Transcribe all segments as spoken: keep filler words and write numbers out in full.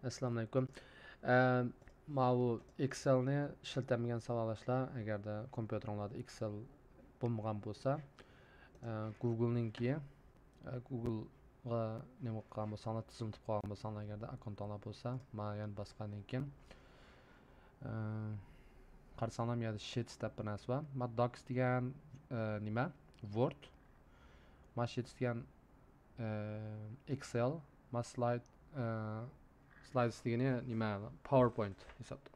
ئەسسالامۇئەلەيكۇم. ئە، ماۋۇ ئېكسېلنى ئىشلىتەلمىگەن ساۋاقداشلار، ئەگەردە كومپيۇتېرىڭلاردا ئېكسېل بولمىغان بولسا، ئە، گۇگلنىڭكى، ئە، گۇگلغا نېمە قىلغان بولساڭلار، تىزىملىتىپ قويغان بولساڭلار، ئەگەردە ئاككونتىڭلار بولسا، مانا يەنە باسقاندىن كېيىن، ئە، قارىساڭلار، بۇ يەردە شىتس دەپ بىر نەرسە بار. ما دوكس دېگەن، ئە، نېمە؟ ۋورد. ما شىتس دېگەن ئېكسېل، ما سلايد، سلايدس دېگىنى نېمە، پاۋېرپوينت ھېسابتا.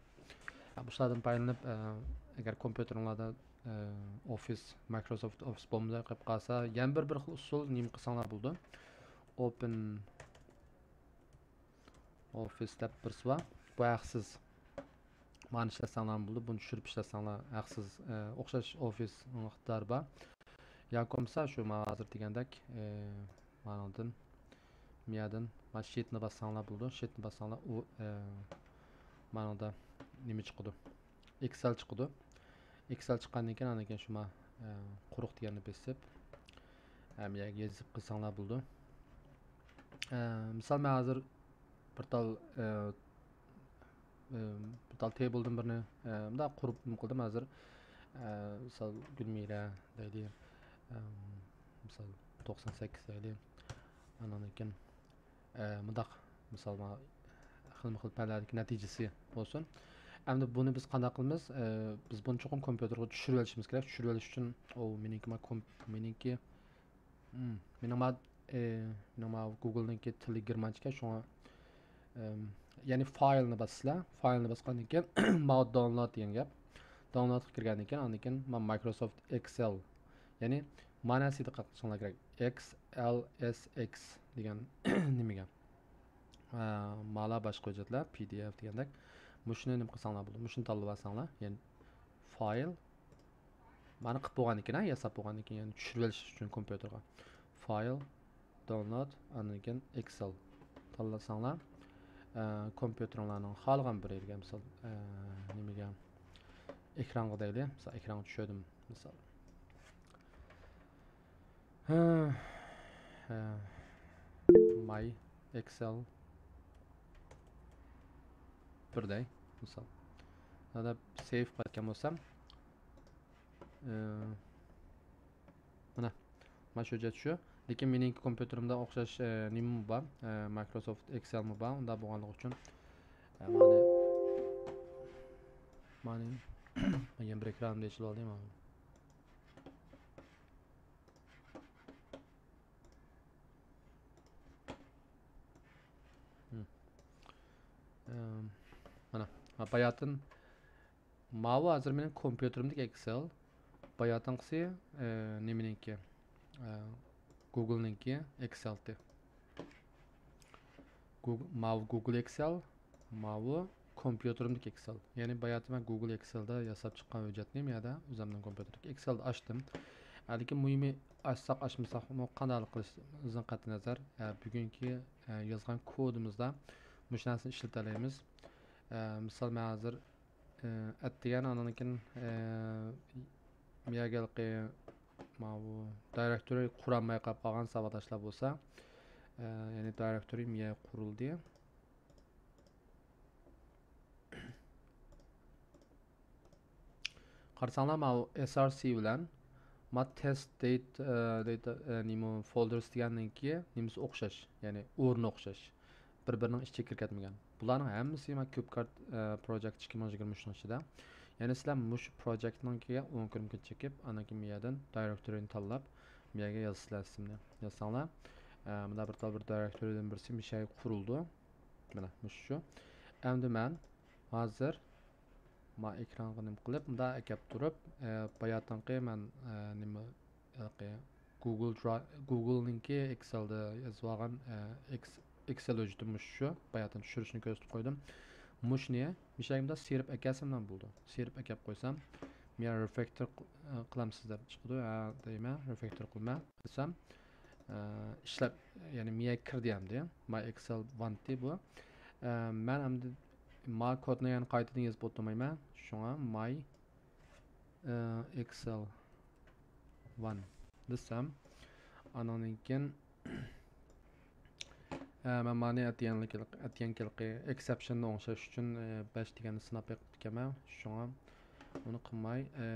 بۇشلاردىن پايدىلىنىپ، ئەگەر كومپيۇتېرىڭلاردا ئوفىس، مايكروسوفت ئوفىس بولمىدى قېلىپ قالسا، يەنە بىر، بىر خىل ئۇسۇل نېمە قىلساڭلار بولىدۇ. ئوپېن ئوفىس دەپ بىرسى بار. بۇ ھەقسىز. مانى ئىشلەتسەڭلار بولىدۇ. بۇنى چۈشۈرۈپ ئىشلەتسەڭلار ھەقسىز، ئە، ئوخشاش ئوفىس ئىقتىدارى بار. ياكى بولمىسا شۇ مانا ھازىر دېگەندەك، ئە، مانىڭدىن، مىيادىن، مانا شىتنى باسساڭلار بولىدۇ. شىتنى باسساڭلار ئۇ، ئە، مانىڭدا نېمە چىقىدۇ؟ ئېكسېل چىقىدۇ. ئېكسېل چىققاندىن كېيىن، ئاندىن كېيىن شۇ ما، ئە، قۇرۇق دېگەننى بېسىپ، ئە، مىيەگە يېزىپ قىلساڭلار بولىدۇ. ئە، مىسال، مەن ھازىر بىر تال، ئە، ئە، بىر تال تېبىلدىن بىرنى، ئە، مۇنداق قۇرۇپ نېمە قىلدىم ھازىر. ئە، مىسال، گۈلمىرە دەيلى. ئە، مىسال، توقسان سەككىز دەيلى. ئاندىن كېيىن، ئە، مۇنداق، مىسال، مانا خىلمۇ خىل پەنلەردىكى نەتىجىسى بولسۇن. ئەمدى بۇنى بىز قانداق قىلىمىز؟ ئە، بىز بۇنى چوقۇم كومپيۇتېرغا چۈشۈرۈۋېلىشىمىز كېرەك. چۈشۈرۈۋېلىش ئۈچۈن، ئۇ مېنىڭكى، ما كومپ-، مېنىڭكى، مم، مېنىڭ ما، ئى، مېنىڭ ماۋۇ گۇگلنىڭكى تىلى گېرمانچىكەن، شۇڭا، ئىم، يەنى فايلنى باسىسىلەر. فايلنى باسقاندىن كېيىن ماۋۇ داونلود دېگەن گەپ. داونلودقا كىرگەندىن كېيىن، ئاندىن كېيىن ما مايكروسوفت ئېكسېل، يەنى مانا سىدىققا قىلىشىڭلار كېرەك. ئېكس ئېل ئېس ئېكس دېگەن نېمىگە؟ ئە، مالا باشقا ھۆججەتلەر، پى دى ئېف دېگەندەك. مۇشۇنى نېمە قىلساڭلار بولىدۇ. مۇشۇنى تاللىۋالساڭلار، يەنى فايل، مانا قىلىپ بولغاندىن كېيىن، ھە، ياساپ بولغاندىن كېيىن، يەنى چۈشۈرۈۋېلىش ئۈچۈن كومپيۇتېرغا. فايل، داونلود، ئاندىن كېيىن ئېكسېل تاللىساڭلار، ئە، كومپيۇتېرىڭلارنىڭ خالىغان بىر يېرىگە، مىسال، ئە، نېمىگە، ئېكرانغا دەيلى، مىسال، ئېكرانغا چۈشۈردۈم، مىسال. ھە، ھە. ماي ئېكسېل بىردەي، مىسال. ھازىر سېيف قىلىۋەتكەن بولسام، ئە، مانا، مانا شۇ ھۆججەت شۇ. لېكىن مېنىڭكى كومپيۇتېرىمدا ئوخشاش، ئە، نېمىمۇ بار، ئە، مايكروسوفت ئېكسېلمۇ بار. ئۇنداق بولغانلىقى ئۈچۈن، ئە، مانا، مانا، يەنە بىر ئېكرانىمدا ئېچىلىۋالدى مانا. ئە، مانا، باياتىن ماۋۇ ھازىر مېنىڭ كومپيۇتېرىمدىكى ئېكسېل. باياتىنقىسى، ئە، نېمىنىڭكى؟ ئە، گۇگلنىڭكى ئېكسېلتى. گۇگ-، ماۋۇ گۇگل ئېكسېل، ماۋۇ كومپيۇتېرىمدىكى ئېكسېل. يەنى باياتىن مەن گۇگل ئېكسېلدا ياساپ چىققان ھۆججەتنى مەن يەردە ئۆزۈمنىڭ كومپيۇتېرىدىكى ئېكسېلدا ئاچتىم. ھە، لېكىن مۇھىمى ئاچساق ئاچمىساقمۇ قانداقلىق قىلىشىمىزدىن قەتئىينەزەر، ئە، بۈگۈنكى، ئە، يازغان كودىمىزدا مۇشۇ نەرسىنى ئىشلىتەلەيمىز. ئە، مىسال، مەن ھازىر ئەتىگەن ئاندىن كېيىن، ئە، مىيەگە ھېلىقى ماۋۇ دايرېكتورى قۇرالماي قاپ قالغان ساۋاقداشلار بولسا، ئە، يەنى دايرېكتورى مىيە قۇرۇلدى. قارىساڭلار، ماۋۇ ئېس ئار سى بىلەن ما تېست دەيت، ئە، دەيت، ئە، نېمە، فولدېرس دېگەننىڭكى نېمىسى ئوخشاش، يەنى ئورنى ئوخشاش. بىر-بىرىنىڭ ئىچىگە كىرىپ كەتمىگەن. بۇلارنىڭ ھەممىسى ما كۆپ كارت، ئە، پروجېكت ئىككى مىڭ يىگىرمە ئۈچنىڭ ئىچىدە. يەنى سىلەر مۇشۇ پروجېكتنىڭكىگە ئون كىرىمكىن چېكىپ، ئاندىن كېيىن بۇ يەردىن دايرېكتورىنى تاللاپ، بۇ يەرگە يازىسىلەر ئىسىمنى. يازساڭلار، ئە، مۇنداق بىر تال بىر دايرېكتورىدىن بىرسى مىشەگە قۇرۇلىدۇ. مانا مۇشۇ شۇ. ئەمدى مەن ھازىر ما ئېكرانغا نېمە قىلىپ، مۇنداق ئەكەپ تۇرۇپ، ئە، باياتىنقى مەن، ئە، نېمە، ھېلىقى گۇگل دراي-، گۇگلنىڭكى ئېكسېلدا يېزىۋالغان، ئە، ئېكس-، ئېكسېل ھۆججىتىم مۇشۇ شۇ. باياتىن چۈشۈرۈشنى كۆرسىتىپ قويدۇم. مۇشۇنى مىشەگە مۇنداق سىيرىپ ئەكەلسەم نېمە بولىدۇ؟ سىيرىپ ئەكەپ قويسام، مەن رېفاكتور ق-، ئە، قىلامسىز دەپ چىقىدۇ. ھە، دەيمەن، رېفاكتور قىلىمەن دېسەم، ئە، ئىشلەپ، يەنى مىيەگە كىردى ئەمدى. ماي ئېكسېل ۋانتى بۇ. ئە، مەن ئەمدى ما كودنى يەنە قايتىدىن يېزىپ ئولتۇرمايمەن. شۇڭا ماي، ئە، ئېكسېل ۋان دېسەم، ئانىڭدىن كېيىن، ئە، مەن مانى ئەتىگەنلىك-، ئەتىگەنكىلىقى ئېكسەپشننى ئوڭشاش ئۈچۈن، ئە، بەش دېگەننى سىناپ بېقىپتىكەنمەن. شۇڭا ئۇنى قىلماي، ئە،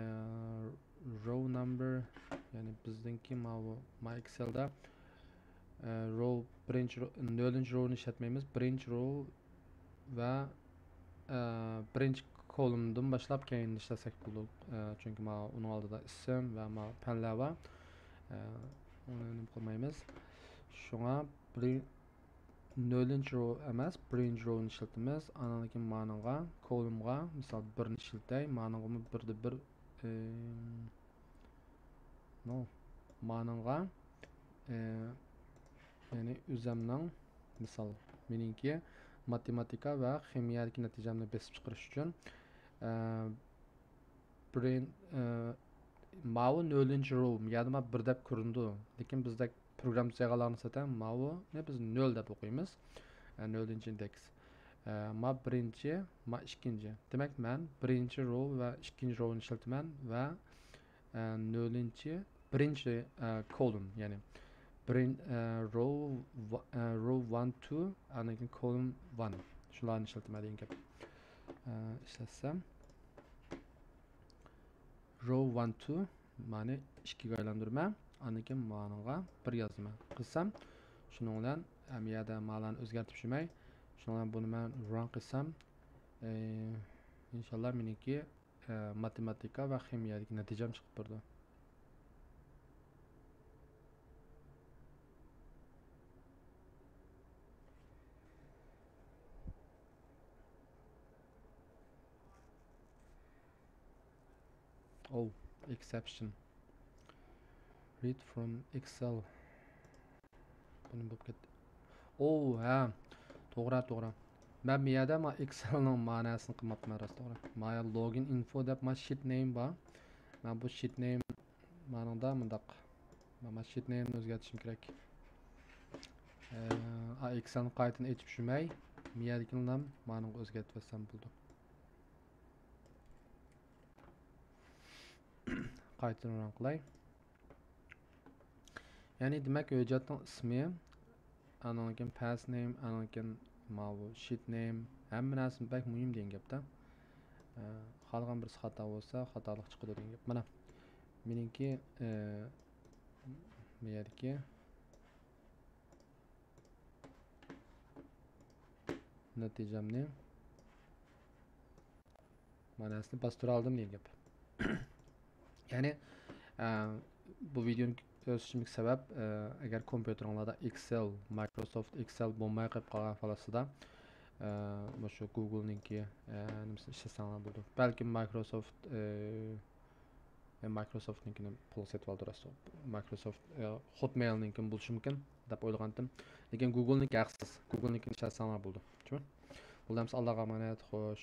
row number، يەنى بىزنىڭكى ماۋۇ، ما ئېكسېلدا، ئە، row، بىرىنچى رو-، نۆلىنچى rowنى ئىشلەتمەيمىز. بىرىنچى row ۋە، ئە، بىرىنچى كولومدىن باشلاپ كەينىدىن ئىشلەتسەك بولىدۇ. ئە، چۈنكى ما ئۇنىڭ ئالدىدا ئىسىم ۋە ما پەنلەر بار. ئە، ئۇنى نېمە قىلمايمىز. شۇڭا بىرى-، نۆلىنچى row ئەمەس، بىرىنچى rowنى ئىشلىتىمىز. ئانان كېيىن مانىڭغا، كولومغا، مىسال، بىرنى ئىشلىتەي. مانىڭغىمۇ بىردە بىر، ئى، no. مانىڭغا، ئى، يەنى ئۆزەمنىڭ، مىسال، مېنىڭكى ماتېماتىكا ۋە خىمىيەدىكى نەتىجەمنى بېسىپ چىقىرىش ئۈچۈن، ئە، برېين، ئە، ماۋۇ نۆلىنچى row، يەنى ما بىر دەپ كۆرۈنىدۇ. لېكىن بىزدەك پروگرامما يازغانلارنىڭ سەتەن ماۋۇنى بىز نۆل دەپ ئوقۇيمىز. ئە، نۆلىنچى ئىندېكس. ئە، ما بىرىنچى، ما ئىككىنچى. دېمەك، مەن بىرىنچى row ۋە ئىككىنچى rowنى ئىشلىتىمەن ۋە، ئە، نۆلىنچى، بىرىنچى، ئە، كولوم، يەنى بىرىن-، ئە، row ۋا-، ئە، row one، two، ئاندىن كېيىن column one. شۇلارنى ئىشلىتىمەن دېگەن گەپ. ئە، ئىشلەتسەم، row one، two، مانى ئىككىگە ئايلاندۇرىمەن. ئاندىن كېيىن مانىڭغا بىر يازىمەن. قىلسام، شۇنىڭ بىلەن ھەم يەردە مالارنى ئۆزگەرتىپ شۇمەي. شۇنىڭ بىلەن بۇنى مەن run قىلسام، ئى، ئىنشاللا مېنىڭكى، ئى، ماتېماتىكا ۋە خىمىيەدىكى نەتىجەم چىقىپ تۇرىدۇ. Oh, exception. Read from Excel. بۇنى بولۇپ كەتتى. ئوۋ، ھە. توغرا، توغرا. مەن بۇ يەردە ما ئېكسېلنىڭ ماناسىنى قىلماپتىمەن، راست توغرا. مايا login info دەپ ما sheet name بار. مەن بۇ sheet name مانىڭدا مۇنداق. ما، ما sheet nameنى ئۆزگەرتىشىم كېرەك. ئە، ئا، ئېكسېلنى قايتىدىن ئېچىپ شۇمەي. مىيەدىكىنى مانىڭغا ئۆزگەرتىۋەتسەم بولىدۇ. قايتىدىن run قىلاي. يەنى دېمەك، ھۆججەتنىڭ ئىسمى، ئاندىن كېيىن path name، ئاندىن كېيىن ماۋۇ sheet name، ھەممە نەرسە بەك مۇھىم دېگەن گەپتە. ئە، خالىغان بىرسى خاتا بولسا، خاتالىق چىقىدۇ دېگەن گەپ. مانا، مېنىڭكى، ئە، بۇ يەردىكى نەتىجەمنى ماناسىنى باستۇرالدىم دېگەن گەپ. يەنى، ئە، بۇ ۋىدېونى كۆرسىتىشىمدىكى سەۋەب، ئە، ئەگەر كومپيۇتېرىڭلاردا ئېكسېل، مايكروسوفت ئېكسېل بولماي قېلىپ قالغان ھالەتتە، ئە، مۇشۇ گۇگلنىڭكى، ئە، نېمىسىنى ئىشلەتسەڭلار بولىدۇ. بەلكىم مايكروسوفت، ئە، ئە، مايكروسوفتنىڭكىنى پۇلغا سېتىۋالدى راست. مايكروسوفت، ئە، خوتمېيلنىڭكىنى بولۇشى مۇمكىن دەپ ئويلىغانتىم. لېكىن گۇگلنىڭكى ھەقسىز. گۇگلنىڭكىنى ئىشلەتسەڭلار بولىدۇ. شۇ. بولدى ئەمىسە، ئاللاغا ئامانەت، خوش.